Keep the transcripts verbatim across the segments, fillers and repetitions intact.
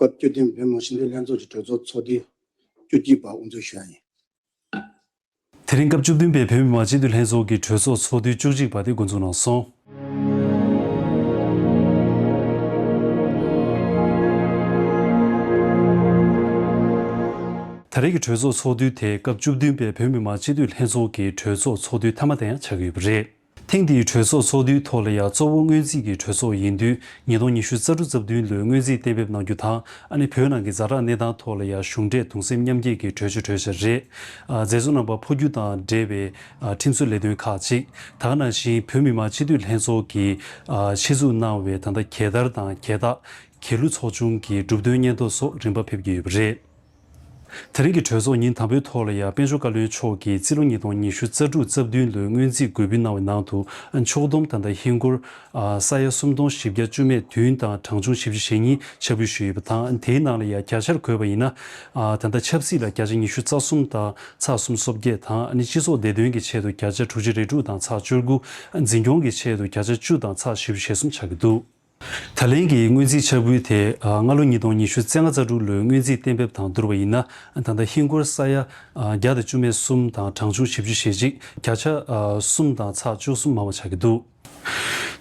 སྐབས་བཅུ་བདུན་བོད་མི་མང་སྤྱི་འཐུས་ལྷན་ཚོགས་ཀྱི་གྲོས་ཚོགས་ཚོགས་དུས་བཅུ་གཅིག་པ་དབུ་འཛུགས་ཞུ་ཡ་ཡིན། དེ་རིང་སྐབས་བཅུ་བདུན་པའི་བོད་མི་མང་སྤྱི་འཐུས་ལྷན་ཚོགས་ཀྱི་གྲོས་ཚོགས་ཚོགས་དུས་བཅུ་གཅིག་པ་དེ་འགོ་འཛུགས་གནང་སོང་། ད་རེས་ཀྱི་གྲོས་ཚོགས་ཚོགས་དུས་དེ་སྐབས་བཅུ་བདུན་པའི་བོད་མི་མང་སྤྱི་འཐུས་ལྷན་ཚོགས་ཀྱི་གྲོས་ཚོགས་ཚོགས་དུས་མཐའ་མ་དེ་ཡང་ཆགས་ཀྱི་ཡོད་པ་རེད། ཐེངས་འདིའི་གྲོས་ཚོགས་ཚོགས་དུས་ཐོག་ལ་ཡང་གཙོ་བོ་སྔོན་རྩིས་ཀྱི་གྲོས་ཚོགས་ཡིན་དུས། ཉིས་སྟོང་ཉི་ཤུ་རྩ་དྲུག་རྩ་བདུན་ལོའི་སྔོན་རྩིས་གཏན་འབེབས་གནང་རྒྱུ་དང་། ཨ་ནི་བོད་ནང་གི་ཛ་དྲག་གནས་སྟངས་ཐོག་ལ་ཡང་གཞུང་འབྲེལ་གདུང་སེམས་མཉམ་སྐྱེད་ཀྱི་གྲོས་ཆོད་གྲོས་འཆར་རེད། ཨ། མཛད་གཙོ་རྣམ་པ་འཕོ་འགྱུར་དང་འབྲེལ་བའི་ཨ་ཁྲིམས་བཟོ་ལས་དོན་ཁག་ཅིག་ད་ག་ནང་བཞིན་བོད་མི་མང་སྤྱི་འཐུས་ལྷན་ཚོགས་ཀྱིས་ཨ་ཆེད་འཛུགས་གནང་བའི་ད་ལྟ་རྒྱལ་དར་དང་རྒྱལ་རྟགས། དགེ་ལུགས་ཚོགས་ཆུང་གི་གྲུབ་དོན་སྙན་ཐོ་སོགས་རིམ་པ་ཕེབས་ཀྱི་ཡོད་པ་རེད། དེ་རིང་གི་གྲོས་ཚོགས་ཉིན་དང་པོའི་ཐོག་ལ་ཡང་དཔལ་འབྱོར་བཀའ་བློན་མཆོག་གིས་རྩིས་ལོ་ཉིས་སྟོང་ཉི་ཤུ་རྩ་དྲུག་རྩ་བདུན་ལོའི་སྔོན་རྩིས་འགོད་འབུལ་གནང་བའི་ནང་དུ། ཕྱོགས་བསྡོམས་ད་ལྟ་ཧིན་སྒོར་ས་ཡ་སུམ་སྟོང་བཞི་བརྒྱ་བཅུ་མེད་བདུན་དང་གྲངས་ཆུང་བཞི་བཅུ་ཞེ་གཉིས་ཆ་འབུལ་ཞུས་ཡོད་པ་དང་། དེའི་ནང་ལ་ཡང་བརྒྱ་ཆར་བགོས་པ་ཡིན་ན། ད་ལྟ་ཆབ་སྲིད་ལ་བརྒྱ་ཆ་ཉི་ཤུ་རྩ་གསུམ་དང་ཚེག་སུམ་སོ་བརྒྱད་དང་། ཨ་ནི་སྤྱི་ཚོགས་བདེ་དོན་གྱི་ཆེད་དུ་བརྒྱ་ཆ་དྲུག་ཅུ་རེ་དྲུག་དང་ཚེག་བཅུ་དགུ། འཛིན་སྐྱོང་གི་ཆེད་དུ་བརྒྱ་ཆ་བཅུ་དང་ཚེག་བཞི་བཅུ་ཞེ་གསུམ་ཆགས་ཀྱི་འདུག་ད་ལན་གྱི་སྔོན་རྩིས་ཆ་འབུལ་དེ་སྔ་ལོ་ཉིས་སྟོང་ཉི་ཤུ་རྩ་ལྔ་རྩ་དྲུག་ལོའི་སྔོན་རྩིས་གཏན་འབེབས་དང་བསྡུར་བ་ཡིན་ན། ད་ལྟ་ཧིན་སྒོར་ས་ཡ་བརྒྱ་དང་བཅུ་མེད་གསུམ་དང་གྲངས་ཆུང་བཞི་བཅུ་ཞེ་གཅིག་བརྒྱ་ཆ་གསུམ་དང་ཚེག་བཅུ་གསུམ་མང་བ་ཆགས་ཀྱི་འདུག་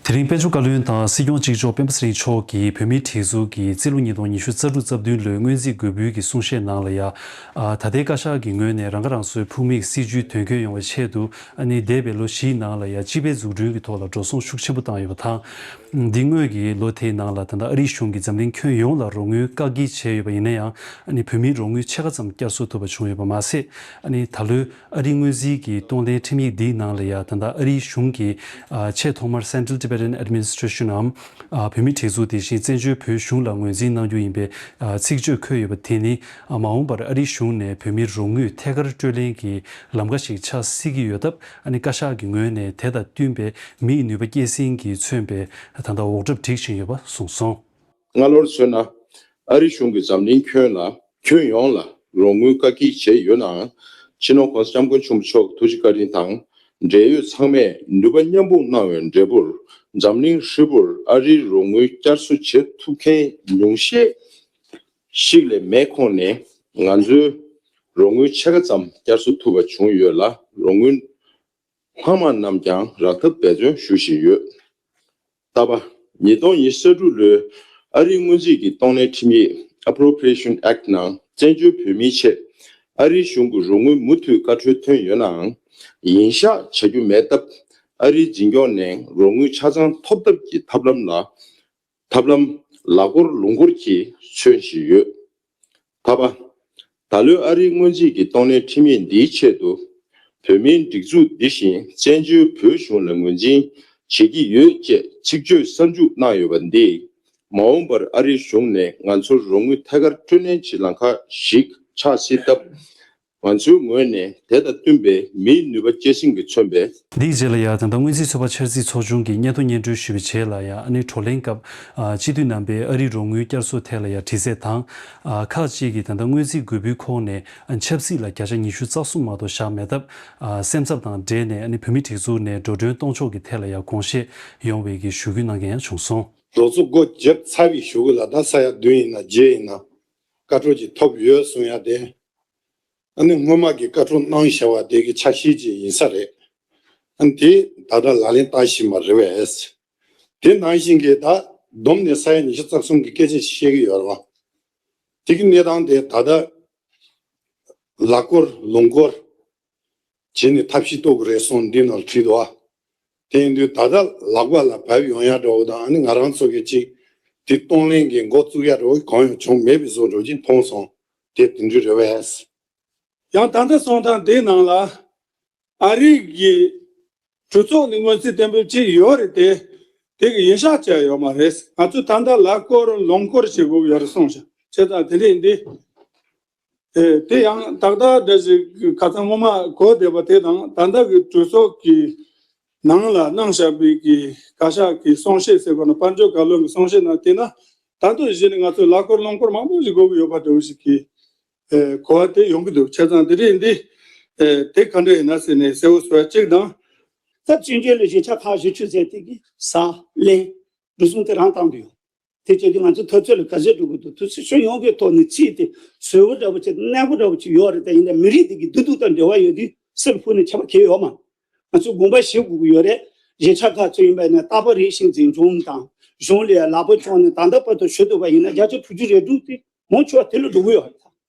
དེ་རིང་དཔལ་འབྱོར་བཀའ་བློན་དང་སྲིད་སྐྱོང་གཅིག་ལྕོགས་སྤེན་པ་ཚེ་རིང་མཆོག་གིས་བོད་མིའི་སྒྲིག་འཛུགས་ཀྱི་རྩིས་ལོ་ཉིས་སྟོང་ཉི་ཤུ་རྩ་དྲུག་རྩ་བདུན་ལོའི་སྔོན་རྩིས་འགོད་འབུལ་གྱི་གསུང་བཤད་ནང་ལ་ཡང་། ད་ལྟའི་བཀའ་ཤག་གི་ངོས་ནས་རང་ཁ་རང་གསོའི་ཕུགས་དམིགས་སྲིད་ཇུས་དོན་འཁྱོལ་ཡོང་བའི་ཆེད་དུ། ཨ་ནི་འདས་པའི་ལོ་བཞིའི་ནང་ལ་ཡང་སྤྱི་པའི་འཛུགས་སྐྲུན་གྱི་ཐོག་ལ་འགྲོ་སོང་ཤུགས་ཆེན་པོ་བཏང་ཡོད་པ་དང་། འདི་སྔོན་གྱི་ལོ་དེའི་ནང་ལ་ད་ལྟ་ཨ་རིའི་གཞུང་གིས་འཛམ་གླིང་ཁྱོན་ཡོངས་ལ་རོགས་དངུལ་བཀག་སྐྱིལ་བྱས་ཡོད་པ་ཡིན་ན་ཡང་། ཨ་ནི་བོད་མིའི་རོགས་དངུལ་ཕྱེད་ཀ་ཙམ་བསྐྱར་གསོ་ཐུབ་པ་བྱུང་ཡོད་པ་མ་ཟད། ཨ་ནི་ད་ལོའི་ཨ་རིའི་སྔོན་རྩིས་ཀྱི་གཏོང་ལེན་ཁྲིམས་ཡིག་འདིའི་ནང་ལ་ཡང་ད་ལྟ་ཨ་རིའི་གཞུང་གིས་ཆེས་ཐོག་མར་Central Tibetan Administration འམ་བོད་མིའི་སྒྲིག་འཛུགས་དེ་བཞིན་བཙན་བྱོལ་བོད་གཞུང་ལ་ངོས་འཛིན་གནང་རྒྱུ་ཡིན་པའི་ཚིག་བརྗོད་འཁོད་ཡོད་པ་དེ་ནི། མ་འོངས་པར་ཨ་རིའི་གཞུང་ནས་བོད་མིའི་རོགས་དངུལ་ཐད་ཀར་སྤྲོད་ལེན་གྱི་ལམ་ཁ་ཞིག་ཆགས་སྲིད་ཀྱི་ཡོད་སྟབས། ཨ་ནི་བཀའ་ཤག་གི་ངོས་ནས་དེ་དང་བསྟུན་པའི་མིའི་ནུས་པ་སྐྱེད་སྲིང་གིས་མཚོན་པའི་ད་ལྟ་འོག་སྒྲབ་སྒྲིག་བཞིན་ཡོད་པ་གསུངས་སོང་། སྔ་ལོར་མཚོན་ན། ཨ་རི་གཞུང་གིས་འཛམ་གླིང་ཁྱོན་ལ་ཁྱོན་ཡོངས་ལ་རོགས་དངུལ་བཀག་སྐྱིལ་བྱས་ཡོད་ནའང་། སྤྱི་ནོར་༸གོང་ས་༸སྐྱབས་མགོན་ཆེན་པོ་མཆོག་གི་ཐུགས་རྗེ་བཀའ་དྲིན་དང་། འབྲེལ་ཡོད་ཚང་མས་ནུས་པ་མཉམ་སྤུངས་གནང་བའི་འབྲས་བུར། འཛམ་གླིང་ཧྲིལ་པོར་ཨ་རིའི་རོགས་དངུལ་བསྐྱར་གསོ་བྱེད་ཐུབ་མཁན་ཉུང་ཤས་ཤིག་ལས་མེད་ཁོངས་ནས། ང་ཚོའི་རོགས་དངུལ་ཕྱེད་ཀ་ཙམ་བསྐྱར་གསོ་ཐུབ་པ་བྱུང་ཡོད་ལ། རོགས་དངུལ་ལྷག་མ་རྣམས་ཀྱང་རག་ཐབས་འབད་བརྩོན་ཞུ་བཞིན་ཡོད། ལྟ་བ། ཉིས་སྟོང་ཉི་ཤུ་རྩ་དྲུག་ལོའི་ཨ་རིའི་སྔོན་རྩིས་ཀྱི་གཏོང་ལེན་ཁྲིམས་ཡིག Appropriation Act ནང་བཙན་བྱོལ་བོད་མིའི་ཆེད་ཨ་རིའི་གཞུང་གི་རོགས་དངུལ་མུ་མཐུད་བཀའ་འཁྲོལ་ཐོན་ཡོད་ནའང་། ཡིན་ཤག་བྱ་རྒྱུ་མེད་སྟབས། ཨ་རིའི་འཛིན་སྐྱོང་ནས་རོགས་དངུལ་ཆ་ཚང་ཐོབ་ཐབས་ཀྱི་ཐབས་ལམ་ལ། ཐབས་ལམ་ལ་སྐོར་ལུང་སྐོར་གྱིས་མཚོན་བཞིན་ཡོད། ལྟ་བ། ད་ལོའི་ཨ་རིའི་སྔོན་རྩིས་ཀྱི་གཏོང་ལེན་ཁྲིམས་ཡིག་འདིའི་ཆེད་དུ། བོད་མིའི་སྒྲིག་འཛུགས་འདི་བཞིན་བཙན་བྱོལ་བོད་གཞུང་ལ་ངོས་འཛིན་བྱེད་ཀྱི་ཡོད་ཅེས་ཚིག་བརྗོད་གསར་འཇུག་གནང་ཡོད་པ་འདིས། མ་འོངས་པར་ཨ་རིའི་གཞུང་ནས་ང་ཚོར་རོགས་དངུལ་ཐད་ཀར་སྤྲོད་ལེན་གྱི་ལམ་ཁ་ཞིག་ཆགས་སྲིད་སྟབས། ང་ཚོའི་ངོས་ནས་དེ་དང་བསྟུན་པའི་མིའི་ནུས་པ་སྐྱེད་སྲིང་གིས་མཚོན་པའི། འདིའི་རྗེས་ལ་ཡང་ད་ལྟ་སྔོན་རྩིས་ཚོད་དཔག་འཆར་རྩིས་ཚོགས་ཆུང་གིས་སྙན་ཐོ་སྙན་སྒྲོན་ཞུས་པའི་རྗེས་ལ་ཡང་། ཨ་ནི་བགྲོ་གླེང་སྐབས། ཨ། སྤྱི་འཐུས་རྣམ་པས་ཨ་རིའི་རོགས་དངུལ་བསྐྱར་གསོ་ཐད་ལ་ཡང་དྲི་རྩད་དང་། ཨ། ཁག་ཅིག་གིས་ད་ལྟ་སྔོན་རྩིས་འགོད་འབུལ་ཁོངས་ནས། ཨ། ཆབ་སྲིད་ལ་བརྒྱ་ཆ་ཉི་ཤུ་རྩ་གསུམ་མ་གཏོགས་བཞག་མེད་སྟབས། ཨ། སེམས་འཚབ་དང་འབྲེལ་ནས། ཨ་ནི་བོད་མིའི་སྒྲིག་འཛུགས་ནས་འགྲོ་གྲོན་གཏོང་ཕྱོགས་ཀྱི་ཐད་ལ་ཡང་དགོངས་བཞེས་ཡོང་བའི་གི་ཞུ་སྐུལ་གནང་མཁན་ཡང་བྱུང་སོང་། རོགས་ཚོགས་སྒོ་བརྒྱབ་ཚར་བའི་གཞུག་གུ་ལ་ད་ས་ཡ་བདུན་ཡིན་ན་བརྒྱད་ཡིན་ན་བཀའ་འཁྲོལ་ཅིག་ཐོབ་ཡོད་གསུང་ཡ་དེ། ཨ་ནི་སྔོན་མ་གི་བཀའ་འཁྲོལ་གནང་བཞག་པ་དེ་གི་ཆ་ཤས་ཅིག་ཡིན་ས་རེད། ཨ་ནི་དེ་ད་ལྟ་ལག་ལེན་བསྟར་བཞིན་པ་རེད་པས། དེ་ནང་བཞིན་གྱི་ད་བསྡོམས་ནས་ས་ཡ་ཉི་ཤུ་རྩ་གསུམ་གྱི་སྐད་ཆ་ཞིག་བཤད་ཀྱི་ཡོད་རེད་བ། དེ་གི་གནས་སྟངས་དེ་ད་ལྟ་ལ་སྐོར་ལུང་སྐོར་བྱས་ནས་ཐབས་ཤེས་གཏོད་དགོས་རེད་གསུངས་འདི་ནང་བྲིས་འདུག་བ། དེ་ཡིན་དུས་ད་ལྟ་ལག་པ་ལ་བབས་ཡོང་ཡ་འདྲ་བོ་དང་། ཨ་ནི་ང་རང་ཚོ་གི་ཅིག་དེ་གཏོང་ལེན་གྱི་འགོ་བཙུགས་ཡ་འདྲ་བོ་གང་ཡང་བྱུང་མེད་པའི་བཟོ་འདྲ་ཅིག་མཐོང་སོང་། དེ་དེ་འདྲ་རེད་པས། ཡང་ད་ལྟ་སོང་ཙང་དེའི་ནང་ལ་ཨ་རི་གི་གྲོས་ཚོགས་ནས་སྔོན་རྩིས་གཏན་འབེབས་བྱས་ཡོད་རེད་དེ། དེ་གི་ཡིན་ཤག་བྱས་ཡོད་མ་རེད། ང་ཚོས་ད་ལྟ་ལ་སྐོར་ལུང་སྐོར་བྱེད་དགོས་ཡོད་རེད་གསུངས་ཤག་བྱས་ཙང་དེ་འདྲ་ཡིན་དུས། ཨེ། དེ་ཡང་ཏག་ཏག་འདྲ་ཞིག་ཁ་སང་སྔོན་མ་གོ་བསྡད་པ་དེ་དང་། ད་ལྟ་གི་གྲོས་ཚོགས་ཀྱི་ནང་ལ་གནང་བཞག་པའི་གི་བཀའ་ཤག་གི་གསུང་བཤད་ཟེར་དགོས་ན། དཔལ་འབྱོར་བཀའ་བློན་གྱི་གསུང་བཤད་ནང་བལྟས་ན། ད་དུང་གཞི་ནས་ང་ཚོས་ལ་སྐོར་ལུང་སྐོར་མང་པོ་ཞིག་དགོས་ཀྱི་ཡོད་པ་འདྲ་བོ་ཞིག་གི་ཨེ། གོ་བ་དེ་ཡོང་གི་འདུག་བྱས་ཙང་དེ་རིང་འདི། ཨེ། དེ་ག་འདྲ་ཡིན་ན་ཟེར་ནས་གསལ་བོ་བཟོ་ཡ་གཅིག་དང་། སྐབས་བཅུ་བཞི་ལོའི་བཞེས་ཆག་ཁག་བཞི་བཅུ་ཟེར་དེ་གི་ཟ་ལེན་འགྲོ་སོང་དེ་རང་བཏང་གི་ཡོད། དེ་བྱས་དུས་ང་ཚོ་འཐབ་རྩོད་ལ་ག་ཚོད་འགྲོ་གི་འདུག་དུས་ཚོད་ཁྱོན་ཡོངས་ཀྱི་ཐོག་ནས་ཚིག་དེ་བཟོ་བོ་འདྲ་བོ་ཅིག་གནས་པོ་འདྲ་བོ་ཅིག་ཡོད་རེད། ད་ཡིན་ན་མི་རིགས་དེ་གི་བདེ་སྡུག་དང་འབྲེལ་བ་ཡོད་དུས་སེམས་ཕུག་ནས་ཁྱབ་པ་གལ་ཡོད་མ། ང་ཚོ་དགོངས་པ་བཞེས་དགོས་ཀྱི་ཡོད་རེད། གཞིས་ཆགས་ཁག་ཚོ་ཡིན་པ་ཡིན་ན་རྟག་པར་རེ་བཞིན་འཛིན་སྐྱོང་དང་གཞུང་ལ་ལག་པ་བཅོལ་ནས་ད་ལྟ་བར་དུ་ཞུ་ཐུབ་པ་ཡིན་ན་བརྒྱ་ཆ་དྲུག་ཅུ་རེ་དྲུག་དེ་མང་ཆེ་བ་དེ་ལ་འགྲོ་གི་ཡོད་རེད།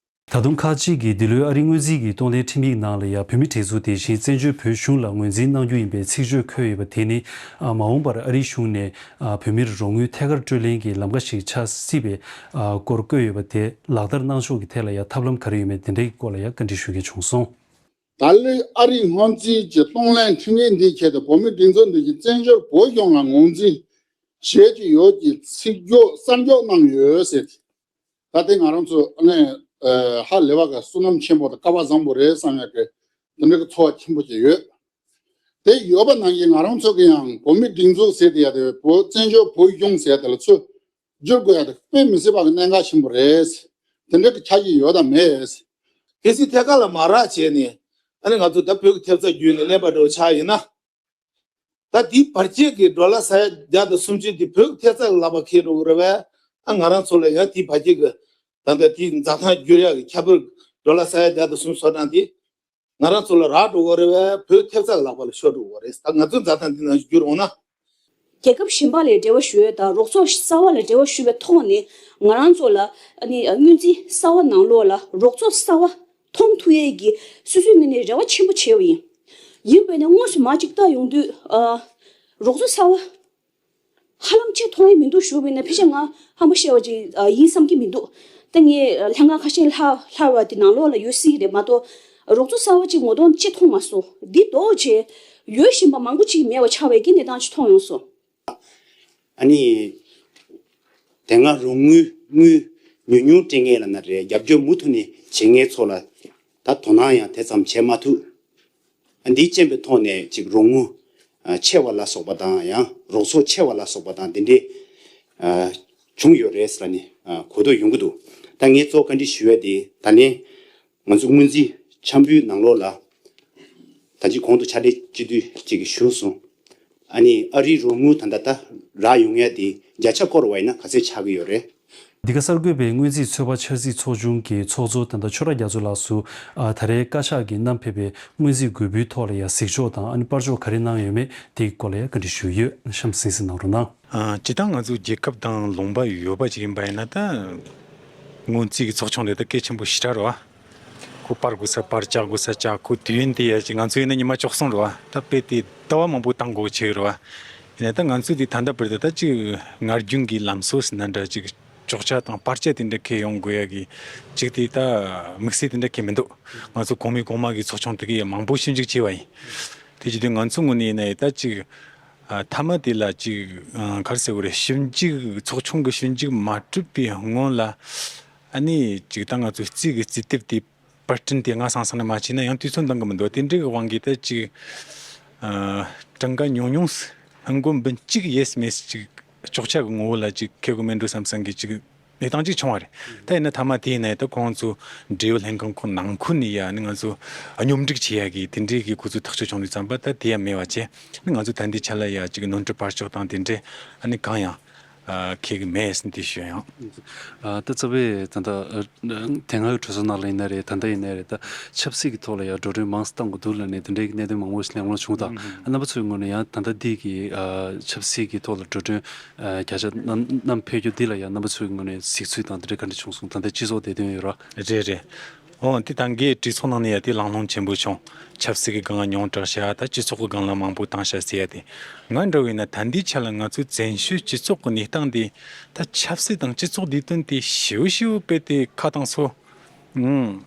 ད་དུང་ཁག་ཅིག་གིས་འདི་ལོའི་ཨ་རིའི་སྔོན་རྩིས་ཀྱི་གཏོང་ལེན་ཁྲིམས་ཡིག་ནང་ལ་ཡང་བོད་མིའི་སྒྲིག་འཛུགས་དེ་བཞིན་བཙན་བྱོལ་བོད་གཞུང་ལ་ངོས་འཛིན་གནང་རྒྱུ་ཡིན་པའི་ཚིག་བརྗོད་འཁོད་ཡོད་པ་དེ་ནི། ཨ། མ་འོངས་པར་ཨ་རིའི་གཞུང་ནས། ཨ། བོད་མིར་རོགས་དངུལ་ཐད་ཀར་སྤྲོད་ལེན་གྱི་ལམ་ཁ་ཞིག་ཆགས་སྲིད་པའི། ཨ། སྐོར་བཀོད་ཡོད་པ་དེ་ལག་བསྟར་གནང་ཕྱོགས་ཀྱི་ཐད་ལ་ཡང་ཐབས་ལམ་ག་རེ་ཡོད་མེད་དེ་འདྲའི་སྐོར་ལ་ཡང་བཀའ་འདྲི་ཞུ་མཁན་བྱུང་སོང་། ད་ལོའི་ཨ་རིའི་སྔོན་རྩིས་ཀྱི་གཏོང་ལེན་ཁྲིམས་ཡིག་འདིའི་ཆེད་དུ་བོད་མིའི་སྒྲིག་འཛུགས་འདི་གིས་བཙན་བྱོལ་བོད་གཞུང་ལ་ངོས་འཛིན་བྱེད་ཀྱི་ཡོད་ཀྱི་ཚིག་བརྗོད་གསར་འཇོག་གནང་ཡོད་ཟེར། ད་ལྟའི་ང་རང་ཚོ་ཨ་ནི་ཨ་ཧ་ལས་པ་ག་བསོད་ནམས་ཆེན་པོ་དང་སྐལ་བ་བཟང་པོ་རེད་བསམ་ཡག་གི་དེ་འདྲ་གི་ཚོར་བ་ཆེན་པོ་ཅིག་ཡོད། དེ་ཡོད་པ་ནང་བཞིན་ང་རང་ཚོ་གི་ཡང་བོད་མི་སྒྲིག་འཛུགས་ཟེར་དེ་ཡ་དེ་བོད་བཙན་བྱོལ་བོད་གཞུང་ཟེར་དེ་ལ་ཚུར་བསྒྱུར་དགོས་ཡ་དེ་དཔེ་མི་སྲིད་པ་གི་གནད་འགག་ཆེན་པོ་རེད། དེ་འདྲ་གི་ཆགས་ཀྱི་ཡོད་དམ་མེད། གལ་སྲིད་ཐད་ཀར་ལ་མ་རག་བྱས་ནས་ཨ་ནི་ང་ཚོ་ད་བོད་ཀྱི་ཐེབས་རྩ་བརྒྱུད་ནས་གླེན་པ་འདྲ་བོ་ཆགས་ཡིན་ན། ད་དེའི་བར་ཆད་ཀྱི་ཌོ་ལར་ས་ཡ་བརྒྱ་དང་སུམ་ཅུ་དེ་བོད་ཀྱི་ཐེབས་རྩ་གི་ལག་པ་འཁེལ་འགྲོ་གི་རེད་པས། ཨ་ང་རང་ཚོ་ལ་ཡང་དེའི་བར་ཆད་ཀྱི་ད་ལྟ་དེའི་འཛའ་ཐང་བསྒྱུར་ཡག་གི་ཁྱད་པར་ཌོ་ལར་ས་ཡ་བརྒྱ་དང་སུམ་ཅུ་སོ་གྲངས་དེ་ང་རང་ཚོ་ལ་རག་འགྲོ་གི་རེད་པས། བོད་ཐེབས་རྩ་གི་ལག་པ་ལ་ཤོར་འགྲོ་གི་རེད། ད་ང་ཚོའི་འཛའ་ཐང་འདི་ནང་བཞིན་བསྒྱུར་འོང་ན། རྒྱལ་ཁབ་གཞན་པ་ལ་འབྲེལ་བ་ཞུ་ཡས་དང་རོགས་ཚོགས་གསར་པ་ལ་འབྲེལ་བ་ཞུ་བའི་ཐོག་ནས་ང་རང་ཚོ་ལ་ཨ་ནི་སྔོན་རྩིས་གསར་པ་ནང་ལོགས་ལ་རོགས་ཚོགས་གསར་པ་མཐོང་ཐུབ་ཡས་ཀྱི་སོ་སོའི་ངོས་ནས་རེ་བ་ཆེན་པོ་བྱས་པ་ཡིན། ཡིན་པས་ན་དངོས་སུ་མར་ཅིག་ལྟ་ཡོང་དུས་ཨ་རོགས་ཚོགས་གསར་པ་ཧ་ལམ་ཅིག་མཐོང་ཡས་མི་འདུག་ཞུ་བས་ན་ཕལ་ཆེར་ང་ཧམ་པ་བཤད་པ་ཅིག་ཨ་ཡིན་བསམ་གྱི་མི་འདུག་ད་ངས་ལྷན་ཁང་ཁ་ཤས་ལྷག་ལྷག་པ་དེ་ནང་ལོགས་ལ་ཡོད་སྲིད་རེད་མ་གཏོགས་རོགས་ཚོགས་གསར་པ་ཅིག་ངོ་གདོང་ཅིག་མཐོང་མ་སོང་། འདི་ལྡོག་བྱས་ཡོད་བཞིན་པ་མང་པོ་ཅིག་མེད་པ་ཆགས་པའི་གི་གནས་སྟངས་ཅིག་མཐོང་ཡོང་སོང་། ཨ་ནི། དེ་སྔ་རོགས་དངུལ་དངུལ་ཉུང་ཉུང་སྤྲད་མཁན་ལབ་ན་རེད། རྒྱབ་སྐྱོར་མུ་མཐུད་ནས་བྱེད་མཁན་ཚོ་ལ་ད་དོ་སྣང་ཡང་དེ་ཙམ་བྱེད་མ་ཐུབ། ཨ་འདིའི་རྐྱེན་པའི་ཐོག་ནས་ཅིག་རོགས་དངུལ་ཨ་ཆེ་བ་ལ་སོགས་པ་དང་ཡང་རོགས་ཚོགས་ཆེ་བ་ལ་སོགས་པ་དང་འདི་འདྲའི་ཨ་བྱུང་ཡོད་རེད་ཟེར་ནས་ཨ་གོ་ཐོས་ཡོང་གི་འདུག་ད་ངས་གཙོ་བོ་བཀའ་འདྲི་ཞུ་ཡ་དེ་ད་ལན། ང་ཚོ་སྔོན་རྩིས་འཆར་འབུལ་ནང་ལོགས་ལ་ད་ཅི་གོང་དུ་ཕྱག་ལས་སྤྱི་འཐུས་གཅིག་གིས་ཞུས་སོང་། ཨ་ནི་ཨ་རིའི་རོགས་དངུལ་ད་ལྟ་ད་རག་ཡོང་ཡ་དེ་བརྒྱ་ཆ་བསྐོར་བ་ཡིན་ན་ག་ཚད་ཆགས་ཀྱི་ཡོད་རེད། འདི་ག་གསར་འགོད་པས་སྔོན་རྩིས་ཚོད་དཔག་འཆར་རྩིས་ཚོགས་ཆུང་གི་ཚོགས་གཙོ་ད་ལྟ་ཆོས་གྲགས་རྒྱ་མཚོ་ལགས་སུ་ཨ་ད་རེས་བཀའ་ཤག་གིས་བསྣམས་ཕེབས་པའི་སྔོན་རྩིས་དགོས་འབུལ་ཐོག་ལ་ཡང་གཟིགས་ཕྱོགས་དང་ཨ་ནི་པར་ཕྱོགས་ག་རེ་གནང་ཡོད་མེད་དེའི་སྐོར་ལ་ཡང་བཀའ་འདྲི་ཞུས་ཡོད། གཤམ་གསན་གཟིགས་གནང་རོགས་གནང་། ཨ། སྤྱིར་བཏང་ང་ཚོ་རྒྱལ་ཁབ་དང་ལུང་པ་ཡོད་པ་ཅིག་ཡིན་པ་ཡིན་ན་ད། སྔོན་རྩིས་ཀྱི་ཚོགས་ཆུང་དེ་ད་གལ་ཆེན་པོ་ཞེ་དྲག་རེད་བ། ཁོ་པར་དགོས་ས་པར་ལྕགས་དགོས་ས་ལྕགས། ཁོ་དུས་ཡུན་དེ་ཡ་ཅིག་ང་ཚོ་ཡིན་ན་ཉི་མ་བཅུ་གསུམ་རེད་བ། ད་དཔེ་དེ་ཟླ་བ་མང་པོ་བཏང་དགོས་ཆེ་རེད་བ། ཡིན་ན་ད་ང་ཚོས་དེ་ད་ལྟ་བར་དུ་ད་ཅིག་སྔར་རྒྱུན་གྱི་ལམ་སྲོལ་ཟེར་ན་འདྲ་ཅིག་ཅོག་ཆ་དང་པར་ཆས་དེ་འདྲ་འཁྱེར་ཡོང་དགོས་ཡ་གི་ཅིག་དེ་ད་དམིགས་བསལ་དེ་འདྲ་འཁྱེར་མི་འདུག་ང་ཚོ་གོང་མའི་གོང་མ་གི་ཚོགས་ཆུང་དེ་གས་ཡ་མང་པོ་ཞིབ་འཇུག་བྱས་པ་ཡིན། དེ་བྱེད་དུས་ང་ཚོའི་ངོས་ནས་ཡིན་ན་ད་ཅིག་ཨ། མཐའ་མ་དེ་ལ་ཅིག་ཨ། ག་རེ་ཟེར་དགོས་རེད། ཞིབ་འཇུག་ཚོགས་ཆུང་གི་ཞིབ་འཇུག་མ་གྲུབ་པའི་སྔོན་ལ་ཨ་ནི་ཅིག་ད་ང་ཚོའི་རྩིས་ཀྱི་རྩིས་དེབ་དེ་པར་སྐྲུན་དེ་སྔ་སང་སང་ནས་མ་བྱས་ན་ཡང་དུས་ཚོད་འདང་གི་མི་འདུག་དེ་འདྲའི་གི་དབང་གིས་ད་ཅིག་ཨ། གྲངས་ཀ་ཉུང་ཉུང་ཨང་སྒོར་འབུམ་གཅིག་ཡས་མས་ཅིག་ཅོག་ཆ་གི་ངོ་བོ་ལ་ཅིག་འཁྱེར་དགོས་མེད་འགྲོ་བསམ་བསམ་གི་ཅིག་གནས་སྟངས་གཅིག་བྱུང་བ་རེད། ད་ཡིན་ན་མཐའ་མ་དེ་ཡིན་ན་ད་ཁོང་ཚོ་འབྲེལ་ཡོད་ལྷན་ཁང་ཁོ་ནང་ཁུལ་ནས་ཡ་ནི་ང་ཚོ་སྙོམས་སྒྲིག་བྱེད་ཡ་གི་དེ་འདྲའི་གི་ཁོ་ཚོ་ཐག་གཅོད་བྱུང་དུས་ཙམ་པ་ད་དེ་ཡ་མེད་པ་བྱས་ནི་ང་ཚོ་ད་ལྟའི་ཆ་ལ་ཡ་གཅིག་ནོར་འཁྲུལ་པར་ཕྱོགས་དང་དེ་འདྲའི་ཨ་ནི་གང་ཡང་ཨ་འཁེལ་གི་མེད་ཟེར་ནས་དེ་ཞུ་ཡ་ཡང་། ཨ། ད་རྩ་བའི་ད་ལྟ་ཨ་དེ་སྔ་གི་གྲོས་ཚོགས་ནང་ལ་ཡིན་ན་རེད། ད་ལྟ་ཡིན་ན་རེད། ད་ཆབ་སྲིད་ཀྱི་ཐོག་ལ་ཡ་འགྲོ་གྲོན་མང་ཙམ་བཏང་དགོས་འདུག་ལབ་ནས་དེ་འདྲའི་གི་གནད་དོན་མང་པོ་ཞིག་གླེང་སློང་བྱུང་དང་། ཨ། རྣམ་པ་ཚོའི་ངོས་ནས་ཡང་ད་ལྟ་འདི་གི་ཨ་ཆབ་སྲིད་ཀྱི་ཐོག་ལ་འགྲོ་གྲོན་ཨ་བརྒྱ་ཆ་བསྣམས་བསྣམས་ཕེབས་རྒྱུ་འདི་ལ་ཡང་རྣམ་པ་ཚོའི་ངོས་ནས་གཟིགས་ཚུལ་དང་དེ་འདྲ་ག་འདྲ་བྱུང་སོང་། ད་ལྟ་སྤྱི་ཚོགས་བདེ་དོན་ཡོད་ར། རེད་རེད། འོ་དེ་ད་གིན་གྲོས་ཚོགས་ནང་ནས་ཡ་དེ་གླེང་སློང་ཆེན་པོ་བྱུང་། ཆབ་སྲིད་ཀྱི་སྒང་ལ་ཉུང་དྲགས་ཤག་ད་སྤྱི་ཚོགས་ཀྱི་སྒང་ལ་མང་པོ་བཏང་ཤག་ཟེར་ཡ་དེ། ང་འདྲ་བོ་ཡིན་ན་ད་ལྟའི་ཆ་ལ་ང་ཚོའི་བཙན་བྱོལ་སྤྱི་ཚོགས་ཀྱི་གནས་སྟངས་དེ་ད་ཆབ་སྲིད་དང་སྤྱི་ཚོགས་བདེ་དོན་དེ་ཞེ་པོ་ཞེ་པོ་དཔེ་དེ་ཁ་བཏང་སོ། ཨང་།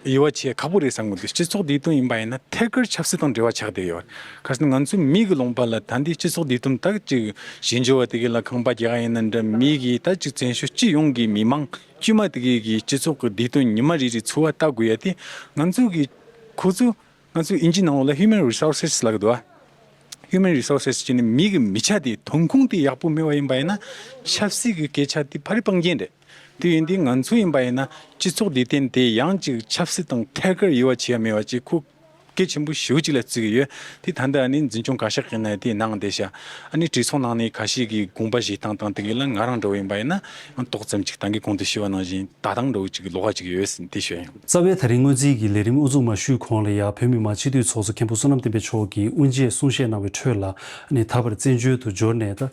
དབྱེ་བ་ཕྱེ་ཁག་པོ་རེད་བསམ་གི་འདུག་སྤྱི་ཚོགས་བདེ་དོན་ཡིན་པ་ཡིན་ན་ཐད་ཀར་ཆབ་སྲིད་དང་འབྲེལ་བ་ཆགས་བསྡད་ཡོད། གལ་སྲིད་ང་ཚོའི་མི་གི་ལུང་པ་ལ་ད་ལྟའི་སྤྱི་ཚོགས་བདེ་དོན་དག་ཅིག་ཞིང་ཆུ་བ་དེ་ག་ལ་ཁང་པ་རྒྱག་ཡ་ཡིན་ན་འདྲ་མི་གི་ད་ཅིག་བཙན་བྱོལ་སྤྱི་ཡོངས་ཀྱི་མི་མང་དཀྱུས་མ་དེ་གའི་གི་སྤྱི་ཚོགས་ཀྱི་བདེ་དོན་ཉི་མ་རེ་རེ་འཚོ་བ་ལྟ་དགོས་ཡ་དེ་ང་ཚོ་གི་ཁོ་ཚོ་ང་ཚོ་ཨིན་ཇི་ནང་ལོགས་ལ་human resources་ལབ་གི་འདུག་ཨ། human resources་ཅེས་ནི་མི་གི་མི་ཆ་དེ་ཐོན་ཁུངས་དེ་ཡག་པོ་མེད་པ་ཡིན་པ་ཡིན་ན་ཆབ་སྲིད་ཀྱི་སྐད་ཆ་དེ་ཕ་རི་སྤང་རྒྱན་རེད། དེ་ཡིན་དུས་ང་ཚོ་ཡིན་པ་ཡིན་ན་སྤྱི་ཚོགས་བདེ་དོན་དེ་ཡང་ཅིག་ཆབ་སྲིད་དང་ཐད་ཀར་དབྱེ་བ་ཕྱེ་ཡ་མེད་པ་ཅིག་ཁོ་ གལ་ཆེན་པོ་ཞེ་པོ་ཅིག་ལ་བརྩི་གི་ཡོད། དེ་ད་ལྟ་ཨ་ནི་འཛིན་སྐྱོང་བཀའ་ཤག་གི་ནང་དེ་གནང་བསྡད་ཤག་ཨ་ནི་གྲོས་ཚོགས་ནང་ནས་ཁ་ཤས་ཀྱིས་དགོངས་པ་བཞེས་སྟངས་དང་དེ་གི་ལ་ང་རང་འདྲ་བོ་ཡིན་པ་ཡིན་ན་ཡང་ཏོག་ཙམ་ཅིག་ད་གིན་གོང་དུ་ཞུས་པ་ནང་བཞིན་ད་དང་འདྲ་བོ་ཅིག་གི་བློ་ཁ་ཅིག་ཡོད་ཟིན་དེ་ཞུ་ཡ་ཡིན། རྩ་བའི་ད་རིང་སྔོན་རྩིས་ཀྱི་ལས་རིམ་དབུ་འཛུགས་མ་ཞུས་གོང་ལ་ཡ་བོད་མི་མང་སྤྱི་འཐུས་ཚོགས་གཙོ་མཁན་པོ་བསོད་ནམས་བསྟན་འཕེལ་མཆོག་གིས་དབུ་འབྱེད་གསུང་བཤད་གནང་བའི་ཁྲོད་ལ་ནི་ད་བར་བཙན་བྱོལ་དུ་འབྱོར་ནས་ད་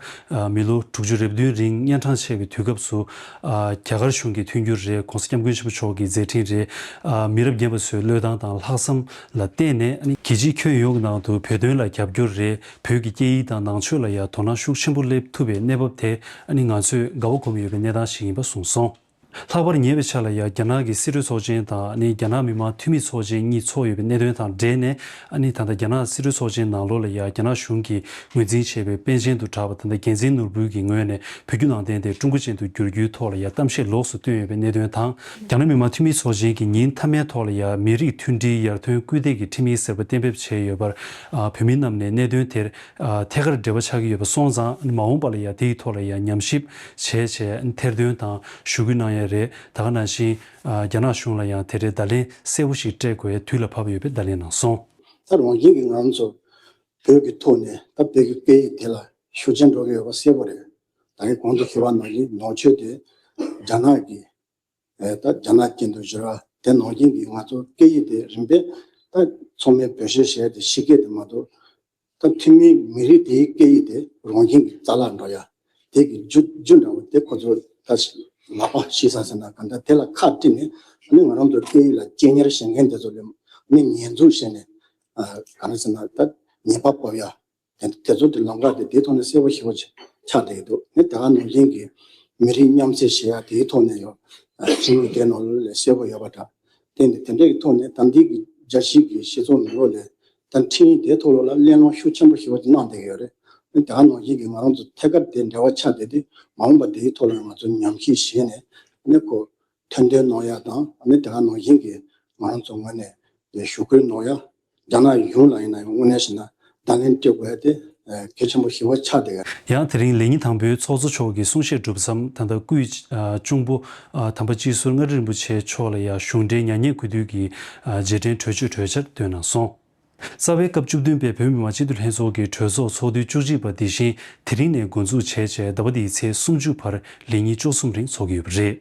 མི་ལོ་དྲུག་ཅུ་རེ་བདུན་རིང་གཉན་འཕྲང་ཆད་པའི་དུས་སྐབས་སུ་རྒྱ་གར་གཞུང་གི་མཐུན་འགྱུར་རེད། ༸གོང་ས་༸སྐྱབས་མགོན་ཆེན་པོ་མཆོག་གི་མཛད་འཕྲིན་རེད། མི་རབས་རྒན་པ་ཚོའི་བློས་བཏང་དང་ལྷག་བསམ་ལ་བརྟེན་ནས་རྒྱལ་སྤྱིའི་ཁྱོན་ཡོངས་ཀྱི་ནང་དུ་བོད་དོན་ལ་རྒྱབ་སྐྱོར་རེད། བོད་ཀྱི་སྐད་ཡིག་དང་ནང་ཆོས་ལ་ཡང་དོ་སྣང་ཤུགས་ཆེན་པོ་སླེབས་ཐུབ་པའི་གནས་བབ་དེ་ང་ཚོས་དགའ་བ་སྒོམ་ཡོད་པའི་གནས་སྟངས་ཤིག་ཡིན་པ་གསུངས་སོང་། ལྷག་པར་ཉེ་བའི་ཆར་ལ་ཡང་རྒྱ་ནག་གི་སྲིད་གྲོས་ཚོགས་ཆེན་དང་ནི་རྒྱ་ནག་མི་དམངས་འཐུས་མི་ཚོགས་ཆེན་གཉིས་ཚོགས་ཡོད་པའི་གནད་དོན་དང་འབྲེལ་ནས་ཨ་ནི་ད་ལྟ་རྒྱ་ནག་སྲིད་གྲོས་ཚོགས་ཆེན་ནང་ལོགས་ལ་ཡང་རྒྱ་ནག་གཞུང་གིས་ངོས་འཛིན་བྱས་པའི་པཎ་ཆེན་དུ་གྲགས་པ་ད་ལྟ་རྒྱལ་མཚན་ནོར་བུ་གི་ངོས་ནས་བོད་བརྒྱུད་ནང་བསྟན་དེ་ཀྲུང་གོ་ཅན་དུ་བསྒྱུར་རྒྱུའི་ཐོག་ལ་ཡང་གཏམ་བཤད་ལོགས་སུ་བཏོན་ཡོད་པའི་གནད་དོན་དང་། རྒྱ་ནག་མི་དམངས་འཐུས་མི་ཚོགས་ཆེན་གྱི་ཉིན་མཐའ་མའི་ཐོག་ལ་ཡང་མི་རིགས་མཐུན་སྒྲིལ་ཡར་ཐོན་སྐུལ་འདེད་ཀྱི་ཁྲིམས་ཡིག་ཟེར་བ་གཏན་འབེབས་བྱས་ཡོད་པར་བོད་མི་རྣམས་ནས་གནད་དོན་དེར་ཐད་ཀར་འབྲེལ་བ་ཆགས་ཀྱི་ཡོད་པ་སོང་ཙང་མ་འོངས་པ་ལ་ཡང་དེའི་ཐོག་ལ་ཡང་ཉམས་ཞིབ་བྱས་བྱས་ཐེར་འདོན་དང་ཞུ་སྐུལ་གནང་ཡས་རེད། ད་ག་ནང་བཞིན་རྒྱ་ནག་གཞུང་ལ་ཡང་དེ་འབྲེལ་བརྡ་ལན་གསལ་པོ་ཞིག་སྤྲད་དགོས་ཡས་དུས་ལ་བབ་ཡོད་པའི་བརྡ་ལན་གནང་སོང་། ད་རང་བཞིན་གྱིས་ང་རང་ཚོ་བོད་ཀྱི་ཐོག་ནས་ད་བོད་ཀྱི་སྐད་ཡིག་དེ་ལ་ཤུགས་རྐྱེན་འགྲོ་གི་ཡོད་པ་གསལ་པོ་རེད། ད་གིན་གོང་དུ་ཞུས་པ་ནང་བཞིན་ནང་ཆོས་དེ་རྒྱ་ནག་གི་ད་རྒྱ་ནག་ཅན་དུ་བསྒྱུར་བ་དེ་ནང་བཞིན་གྱི་ང་ཚོ་སྐད་ཡིག་དེ་རིམ་པས་ད་ཚང་མས་བེད་སྤྱོད་བྱས་ཏེ་ཤེས་སྐད་དེ་མ་གཏོགས་ད་ཐུན་མིན་མི་རིགས་དེའི་སྐད་ཡིག་དེ་རང་བཞིན་གྱིས་རྩ་བརླག་འགྲོ་ཡ་དེ་གི་རྒྱུ་རྒྱུ་འདྲ་བོ་དེ་ཁོ་ཚོ་ད་ལག་པ་ཤི་ས་ཟེར་ན་ག་འདྲ་དེ་ལ་ཁ་དཀྲིས་ནས་ཨ་ནི་ང་རང་ཚོ་སྐད་ཡིག་ལ་གཅེས་ཉར་བྱེད་མཁན་དེ་ཚོ་ལ་ཨ་ནི་ཉེས་འཛུགས་བྱས་ནས་ག་རེ་ཟེར་ན་ད་ཉེས་པ་ཕོག་ཡ། དེ་དེ་ཚོ་དེ་ལམ་ཁ་དེ་དེའི་ཐོག་ནས་གསལ་པོ་ཞེ་པོ་ཅིག་ཆགས་བསྡད་ཀྱི་འདུག་ནི་དེ་ག་ནང་བཞིན་གྱི་མི་རིགས་མཉམ་བསྲེས་བྱེད་ཡ་དེའི་ཐོག་ནས་ཡང་ཁྲིམས་ལུགས་དེ་ནང་ལོགས་ལ་གསལ་པོ་ཡོད་པ་འདྲ། དེ་འདི་དེ་འདྲའི་ཐོག་ནས་ད་འདི་གི་རྒྱལ་སྤྱི་གི་སྤྱི་ཚོགས་ནང་ལོགས་ལ་ད་ཁྲིམས་དེའི་ཐོག་ལོགས་ལ་གླེང་སློང་ཤུགས་ཆེན་པོ་ཞེ་པོ་ཅིག་གནང་བསྡད་ཀྱི་ཡོད་རེད། ནི་དེ་ག་ནང་བཞིན་གྱི་ང་རང་ཚོ་ཐད་ཀར་དེ་འབྲེལ་བ་ཆགས་བསྡད་དེ་མ་འོངས་པ་དེའི་ཐོག་ལ་ང་ཚོ་ཉམས་ཞིབ་བྱས་ནས་ནི་ཁོ་ཐེར་འདོན་གནང་ཡ་དང་ནི་དེ་ག་ནང་བཞིན་གྱི་ང་རང་ཚོ་ངོས་ནས་དེ་ཞུ་སྐུལ་གནང་ཡ། རྒྱ་ནག་གཞུང་ལ་ཡིན་ན་ཡང་དངོས་གནས་བྱས་ན་བརྡ་ལན་སྤྲད་དགོས་ཡ་དེ་གལ་ཆེན་པོ་ཞེ་པོ་ཆགས་བསྡད་ཡོད། ཡང་དེ་རིང་ལས་ཉིན་དང་པོའི་ཚོགས་གཙོ་མཆོག་གི་གསུང་བཤད་གྲུབ་མཚམས་ད་ལྟ་སྐུའི་གཅུང་པོ་དམ་པ་སྤྱི་ཟུར་མངའ་རིས་རིན་པོ་ཆེ་མཆོག་ལ་ཡང་གཞུང་འབྲེལ་མྱ་ངན་གུས་འདུད་ཀྱི་རྗེས་དྲན་གྲོས་ཆོད་གྲོས་འཆར་བཏོན་གནང་སོང་། རྩ་བའི་སྐབས་བཅུ་བདུན་པའི་བོད་མི་མང་སྤྱི་འཐུས་ལྷན་ཚོགས་ཀྱི་གྲོས་ཚོགས་ཚོགས་དུས་བཅུ་གཅིག་པ་འདི་བཞིན་དེ་རིང་ནས་འགོ་འཛུགས་བྱས་རྗེས་ཟླ་བ་འདིའི་ཚེས་སུམ་ཅུ་བར་ལས་ཉིན་བཅུ་གསུམ་རིང་འཚོགས་ཀྱི་ཡོད་པ་རེད།